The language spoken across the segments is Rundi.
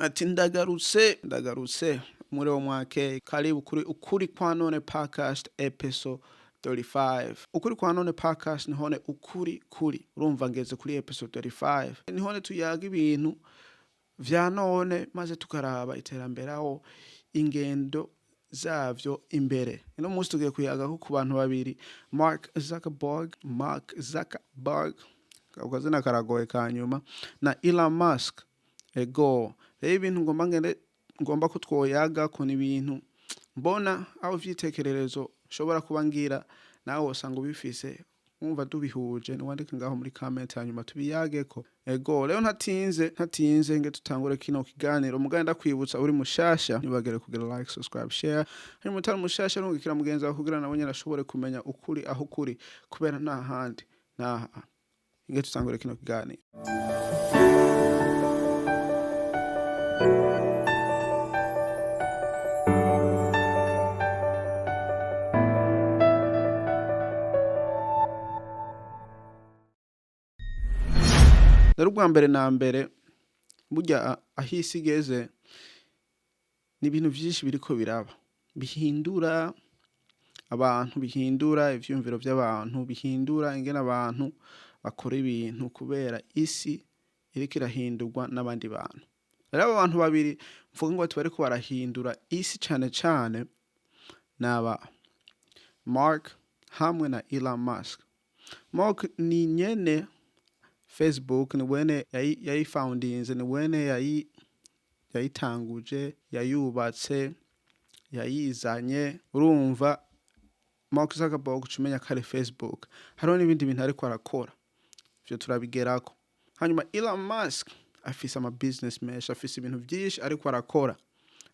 Ati ndagarutse, ndagarutse muri uwo mwake. Karibu kuri Ukuri kwa None Podcast, episode 35. Ukuri kwa None Podcast nihone ukuri kuri. Urumva ngeze kuri episode 35, nihone tuyaga ibintu vya none, maze tukaraba iterambere aho ingendo zavyo imbere. Ino munsi tugiye kuyaga ko ku bantu babiri, Mark Zuckerberg, Mark Zuckerberg, ako kazina karagoye, ka nyuma, na Elon Musk. Ego rero, ibintu ngomba ngende ngomba ko twoyaga ko ni ibintu mbona aho vyitekererezo nshobora kuba ngira, nawe wosanga ubifise, wumva dubihuje, niwandike ngaho muri comment, hanyuma tubiyageko. Ego rero, ntatinze nge tutangure kino kiganiro. Mugabo ndakwibutsa, uri mushasha ntibagere kugira like, subscribe, share. Hanyuma utari mushasha, rungikira mugenzi wawe kugira nawe nyene ashobore kumenya ukuri aho kuri, kubera nta handi naha. Nge tutangure kino kiganiro. Rero ubwa mbere na mbere, burya aho isi igeze ni ibintu vyinshi biriko biraba bihindura abantu, bihindura ivyiyumviro vy'abantu, bihindura ingene abantu bakora ibintu, kubera isi iriko irahindurwa n'abandi bantu. Rero abo bantu babiri mvuga ngo bariko barahindura isi cane cane naba Mark hamwe na Elon Musk. Mark ni nyene Facebook, ni wene yayifoundinze, ni wene yayitanguje, yayubatse, yayizanye. Urumva Mark Zuckerberg uca umenya ko ari Facebook. Hariho n'ibindi bintu ariko arakora, ivyo turabigerako. Hanyuma Elon Musk afise ama business menshi, afise ibintu vyinshi ariko arakora,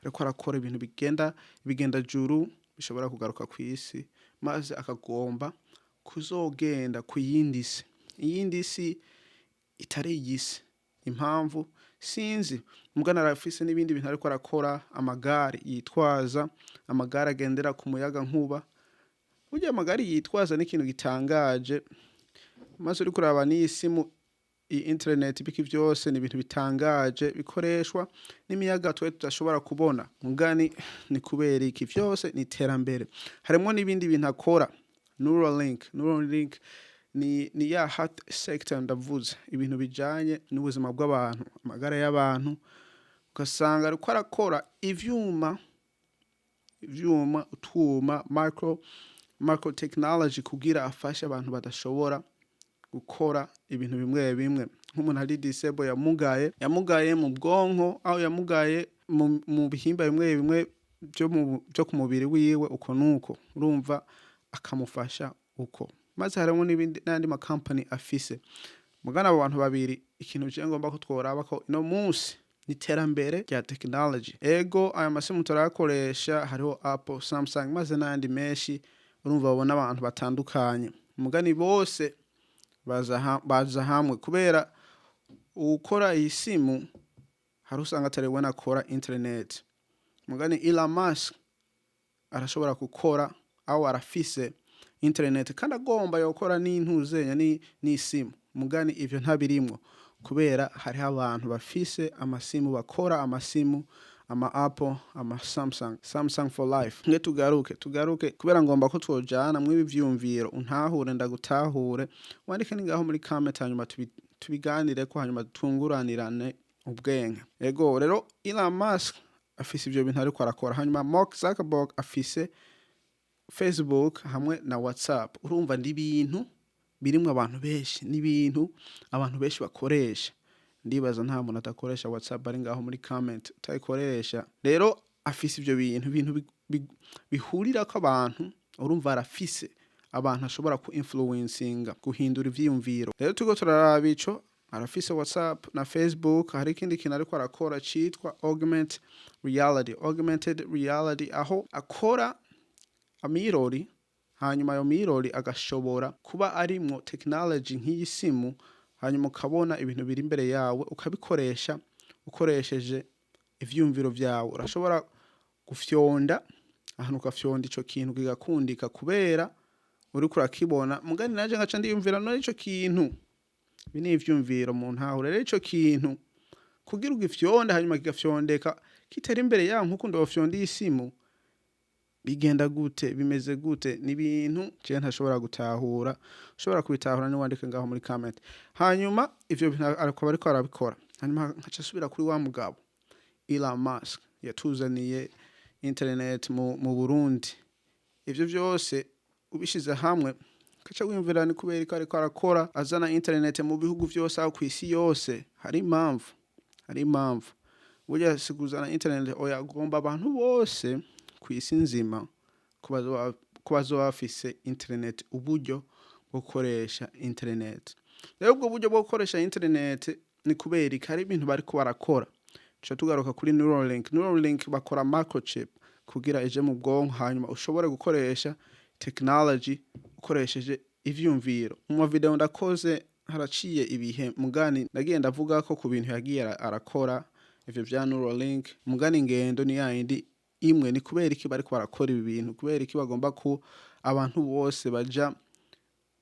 ariko arakora ibintu bigenda bigenda juru, bishobora kugaruka kw'isi, maze akagomba kuzogenda ku yindi si, iyindi si itari iyi si. Impamvu sinzi, mugabo arafise n'ibindi bintu ariko arakora, amagare yitwaza, amagare agendera ku muyaga nkuba. Burya amagare yitwaza ni ikintu gitangaje, maze uriko uraba n'iyi simu, iyi internet, ibiki vyose ni ibintu bitangaje bikoreshwa n'imiyaga twe tudashobora kubona. Mugani ni kubera iki? Vyose ni iterambere. Harimwo n'ibindi bintu akora, Neuralink. Neuralink ni ya health sector ndavuze, ibintu bijanye n'ubuzima bw'abantu, amagara y'abantu, ugasanga ariko arakora ivyuma, utwuma, micro technology, kugira afashe abantu badashobora gukora ibintu bimwe bimwe, nk'umuntu ari disable, yamugaye mu bwonko, aho yamugaye mu bihimba bimwe bimwe vyo ku mubiri wiwe, uko nuko urumva akamufasha uko. Maze harimwo n'ibindi n'ayandi ma company afise. Mugabo abo bantu babiri, ikintu je ngomba ko tworaba ko ino munsi ni iterambere rya technology. Ego, aya masimu turayakoresha, hariho Apple, Samsung, maze n'ayandi menshi. Urumva babona abantu batandukanye, mugani bose baza hamwe, kubera uwukora iyi simu hari usanga atari we akora internet, mugani Elon Musk arashobora gukora, aho arafise internet, kandi agomba yokora n'intuzenya n'isimu. Mugani ivyo ntabirimwo, kubera hariho abantu bafise amasimu, bakora amasimu, ama Apple, ama Samsung, Samsung for life. Nge tugaruke, kubera ngomba ko twojana mwibi vyumviro, untahure ndagutahure. Wandike ni ngaho muri comment, hanyuma tubiganireko, hanyuma tunguranirane ubwenge. Ego rero, Elon Musk afise ivyo bintu ariko arakora. Hanyuma Mark Zuckerberg afise Facebook hamwe na WhatsApp. Urumva ndi ibintu birimwo abantu benshi, n'ibintu abantu benshi bakoresha. Ndibaza nta muntu adakoresha WhatsApp ari ngaho muri comment utayikoresha. Rero afise ivyo bintu bihurirako abantu. Urumva arafise abantu ashobora ku influencinga, guhindura ivyiyumviro. Rero turiko turaraba ico arafise, WhatsApp na Facebook. Hari ikindi kintu ariko arakora citwa augment reality, augmented reality, aho akora amirori, hanyuma ayo mirori agashobora kuba arimwo technology nk'iyi simu, hanyuma ukabona ibintu biri imbere yawe, ukabikoresha ukoresheje ivyiyumviro vyawe. Urashobora gufyonda ahantu, ugafyonda ico kintu kigakundika kubera uriko urakibona. Mugani naje ngaca ndiyumvira, none ico kintu, ibi ni ivyumviro mu ntahure. Rero ico kintu ko Kugira ugifyonde, hanyuma kigafyondeka kitari imbere yaho nkuko ndofyonda isimu, bigenda gute? Bimeze gute? Ni ibintu je ntashobora gutahura. Ushobora kubitahura ni wandike ngaho muri comment. Hanyuma ivyo bintu akaba ariko arabikora. Hanyuma nkaca asubira kuri wa mugabo Elon Musk yatuzaniye internet mu Burundi. Ivyo vyose ubishize hamwe, ukaca wiyumvira ni kubera ko ariko arakora, azana internet mu bihugu vyose, aho kw'isi yose. Hari impamvu, hari impamvu. Burya si kuzana internet, oya, agomba abantu bose kw'isi nzima ko bazoba bafise internet, uburyo bwo gukoresha internet. Rero ubwo buryo bwo gukoresha internet ni kubera iki? Hari ibintu bariko barakora. Tuca tugaruka kuri Neuralink. Neuralink bakora microchip kugira ije mu bwonko, hanyuma ushobore gukoresha technology ukoresheje ivyumviro. Mu ma video ndakoze haraciye ibihe, mugani nagiye ndavuga ko ku bintu yagiye arakora ivyo vya Neuralink, mugani ingendo ni yayindi imwe. Ni kubera iki bariko barakora ibi bintu? Kubera iki bagomba ko abantu bose baja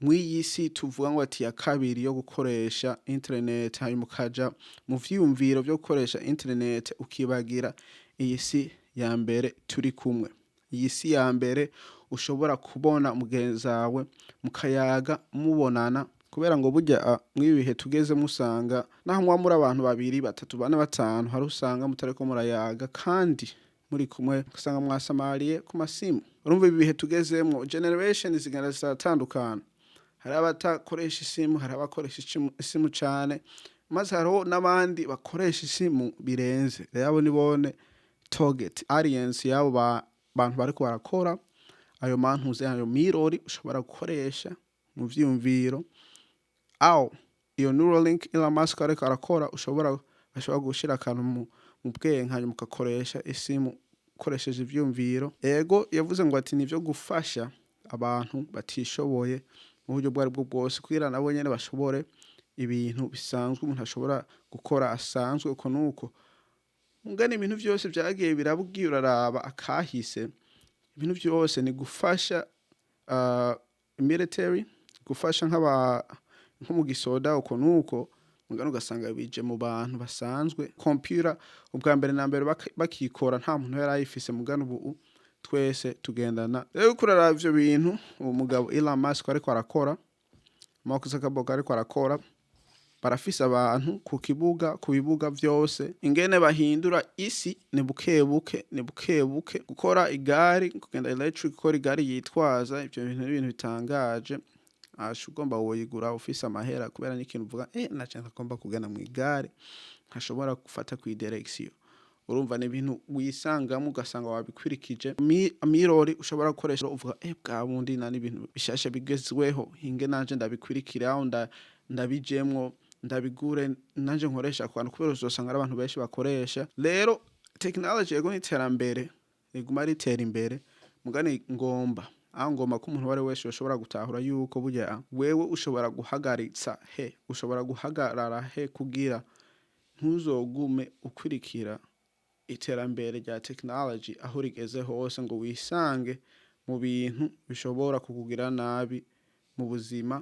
mw'iyi si tuvuga ngo ati ya kabiri yo gukoresha internet, hanyuma ukaja mu vyiyumviro vyo gukoresha internet, ukibagira iyi si ya mbere turi kumwe, iyi si ya mbere ushobora kubona mugenzi wawe, mukayaga, mubonana? Kubera ngo burya mw'ibi bihe tugezemwo, usanga naho muba muri abantu babiri, batatu, bane, batanu, hari usanga mutariko murayaga kandi muri kumwe, ugasanga mwasamariye ku masimu. Urumva ibi bihe tugezemwo, generation zigenda ziratandukana. Hari abatakoresha isimu, hari abakoresha isimu cane, maze hariho n'abandi bakoresha isimu birenze. Rero abo ni bone target audience y'abo bantu bariko barakora ayo mantuze, ayo mirori ushobora gukoresha mu vyiyumviro, aho iyo Neuralink Elon Musk ariko arakora, ushobora bashobora gushira akantu mu bwenge, hanyuma ugakoresha isimu ukoresheje ivyumviro. Ego, yavuze ngo ati nivyo gufasha abantu batishoboye mu buryo ubwo aribwo bwose, kugira nabo nyene bashobore ibintu bisanzwe umuntu ashobora gukora asanzwe uko nuko. Mugani ibintu vyose vyagiye birabwiye, uraraba akahise, ibintu vyose ni gufasha military, gufasha nk'aba nko mu gisoda uko nuko. Mugani ugasanga bije mu bantu basanzwe. Computer ubwa mbere na mbere bakikora nta muntu yari ayifise, mugani ubu twese tugendana. Rero uriko uraraba ivyo bintu uwo mugabo Elon Musk ariko arakora, Mark Zuckerberg ariko arakora, barafise abantu ku kibuga, ku bibuga vyose. Ingene bahindura isi ni buke buke, ni buke buke. Gukora igari, kugenda electric, gukora igari yitwaza, ivyo bintu ni ibintu bitangaje. Asha, ugomba woyigura ufise amahera, kubera n'ikintu uvuga naje ntagomba kugenda mw'igare ntashobora gufata kwi direction. Urumva ni ibintu wisangamo, ugasanga wabikwirikije. Mirori ushobora gukoresha, uvuga bwa bundi na n'ibintu bishasha bigezweho, hinge nanje ndabikwirikira, aho ndabijemwo, ndabigure nanje nkoresha ako kantu, kubera uzosanga ari abantu benshi bakoresha. Rero technology, yego, n'iterambere riguma ritera imbere, mugani ngomba aho ngomba ko umuntu uwo ari we wese yoshobora gutahura yuko burya wewe ushobora guhagaritsa he, ushobora guhagarara he, kugira ntuzogume ukwirikira iterambere rya technology aho rigeze hose, ngo wisange mu bintu bishobora kukugira nabi mu buzima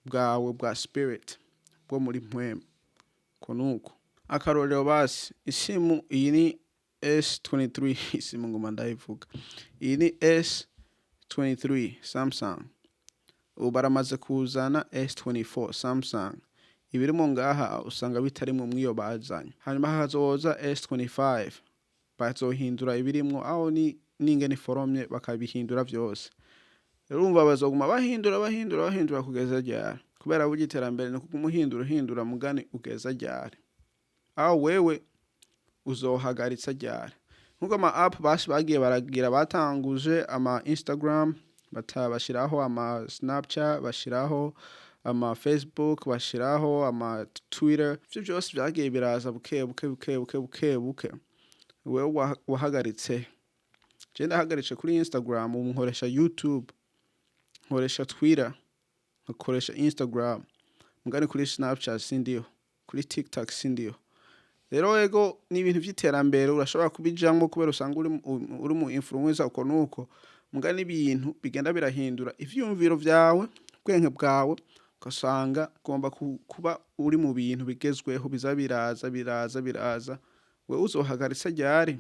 bwawe bwa spirit, bwo muri mpwemu, ko nuko. Akarorero basi, isimu iyi ni S23. Isimu ngoma ndayivuga, iyi ni S23 Samsung. Ubu baramaze kuzana S24 Samsung. Ibirimo ngaha usanga bitarimwo mw'iyo bazanye. Hanyuma hazoza S25, bazohindura ibirimwo, aho ni n'ingene iforomye bakabihindura vyose. Rero urumva bazoguma bahindura, bahindura, bahindura kugeza ryari? Kubera burya iterambere ni kuguma uhindura, uhindura, mugani ugeza ryari? Aho wewe uzohagaritsa ryari? Nkuko ama app basi bagiye baragira, batanguje ama Instagram, bashiraho ama Snapchat, bashiraho ama Facebook, bashiraho ama Twitter, ivyo vyose vyagiye biraza buke buke, buke buke, buke buke. Wewe wahagaritse? Je ndahagaritse kuri Instagram, ubu nkoresha YouTube, nkoresha Twitter, nkakoresha Instagram, mugani kuri Snapchat sindiho, kuri TikTok sindiho. Rero ego, ni ibintu vy'iterambere, urashobora kubijamwo kubera usanga uri mu influencer uko nuko, mugani ibintu bigenda birahindura ivyiyumviro vyawe, ubwenge bwawe. Ugasanga ugomba kuba uri mu bintu bigezweho, biza biraza, biraza, biraza. Wewe uzohagaritse ryari?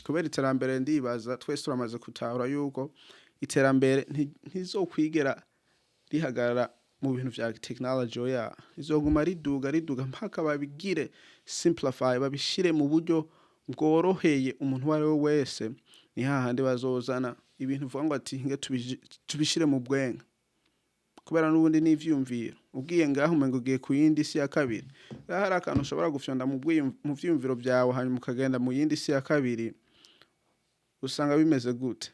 Kubera iterambere, ndibaza twese turamaze gutahura yuko iterambere ntizokwigera rihagarara mu bintu vya technology. Oya, rizoguma riduga, riduga, mpaka babigire simplify, babishire mu buryo bworoheye umuntu uwo ari we wese. Ni hahandi bazozana ibintu uvuga ngo ati nge tubishire mu bwenge, kubera n'ubundi n'ivyumviro ugiye ngaho umengo ugiye ku yindi si ya kabiri. Rero hari akantu ushobora gufyonda mu vyiyumviro vyawe, hanyuma ukagenda mu yindi si ya kabiri. Usanga bimeze gute?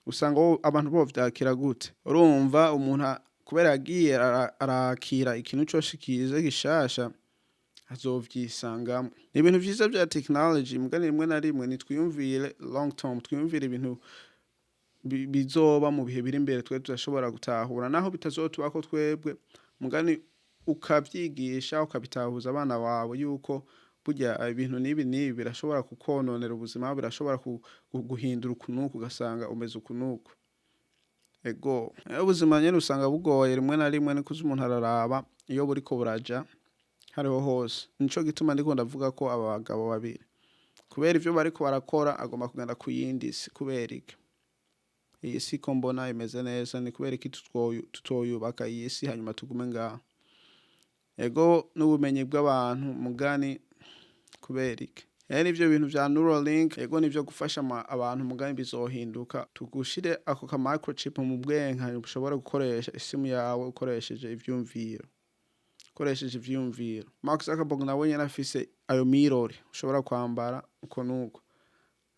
Usanga abantu bovyakira gute? Urumva umuntu kubera yagiye arakira ikintu cose kiza gishasha, azovyisangamwo. Ni ibintu vyiza vya technology, mugani rimwe na rimwe nitwiyumvire long term, twiyumvire ibintu bizoba mu bihe biri imbere. Twe tudashobora gutahura, naho bitazotubako twebwe, mugani ukavyigisha, ukabitahuza abana bawe yuko burya ibintu n'ibi n'ibi birashobora kukononera ubuzima, birashobora guhindura uku n'uku, ugasanga umeze uku n'uku. Ego, ubuzima nyene usanga bugoye rimwe na rimwe, nikuza umuntu araraba iyo buriko buraja hariho hose. Nico gituma ndiko ndavuga ko aba bagabo babiri, kubera ivyo bariko barakora, agomba kugenda ku yindi si. Kubera iki? Iyi si ko mbona imeze neza, ni kubera iki tutoyubaka iyi si, hanyuma tugume ngaho? Ego, n'ubumenyi bw'abantu, mugani kubera iki? Rero ivyo bintu vya Neuralink, ego, nivyo gufasha abantu, mugani bizohinduka, tugushire ako ka microchip mu bwenge, hanyuma ushobore gukoresha isimu yawe ukoresheje ivyumviro, ukoresheje ivyiyumviro. Mark Zuckerberg nawe nyene afise ayo mirori ushobora kwambara uko nuko.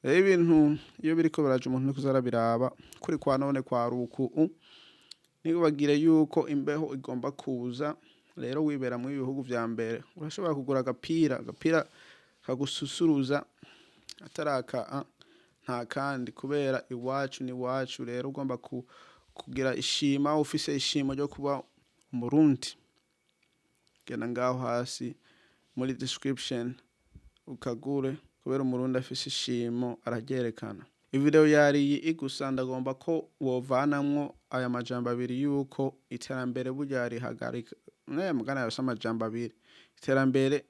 Rero ibintu iyo biriko biraja, umuntu nikuza arabiraba kuri kwa none kwa ruku. Ntibagire yuko imbeho igomba kuza. Rero wibera muri bihugu vya mbere, urashobora kugura agapira kagususuruza ataraka nta kandi, kubera iwacu ni iwacu. Rero ugomba kugira ishima, ufise ishimo ryo kuba Umurundi, genda ngaho hasi muri description ukagure, kubera Umurundi afise ishimo araryerekana. Ivideo yari iyi gusa, ndagomba ko wovanamwo aya majambo abiri yuko iterambere burya rihagarika n'aya mugani afise amajambo abiri: iterambere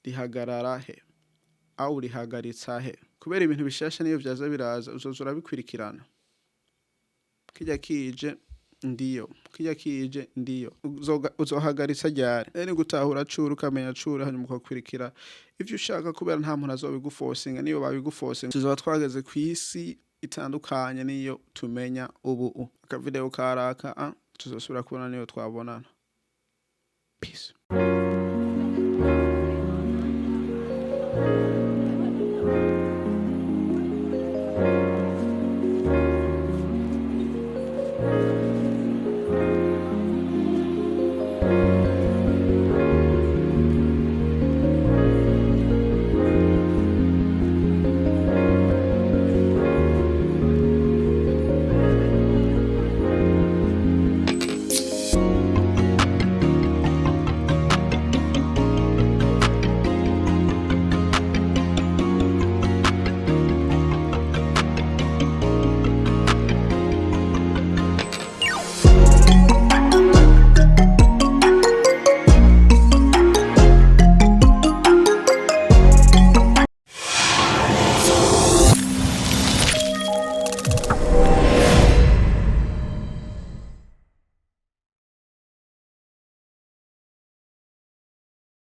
rihagarara he aho rihagaritsa he? Kubera ibintu bishasha niyo vyaza biraza, uzoza urabikurikirana. Kirya kije ndiyo, kirya kije ndiyo, uzohagaritsa ryari? Rero ni gutahura cura, ukamenya cura, hanyuma ugakurikira ivyo ushaka, kubera nta muntu azobiguforcinga. Niyo babiguforcinga, tuzoba twageze kw'isi itandukanye niyo tumenya ubu. Akavideo karaka, tuzosubira kubona niyo twabonana. Peace.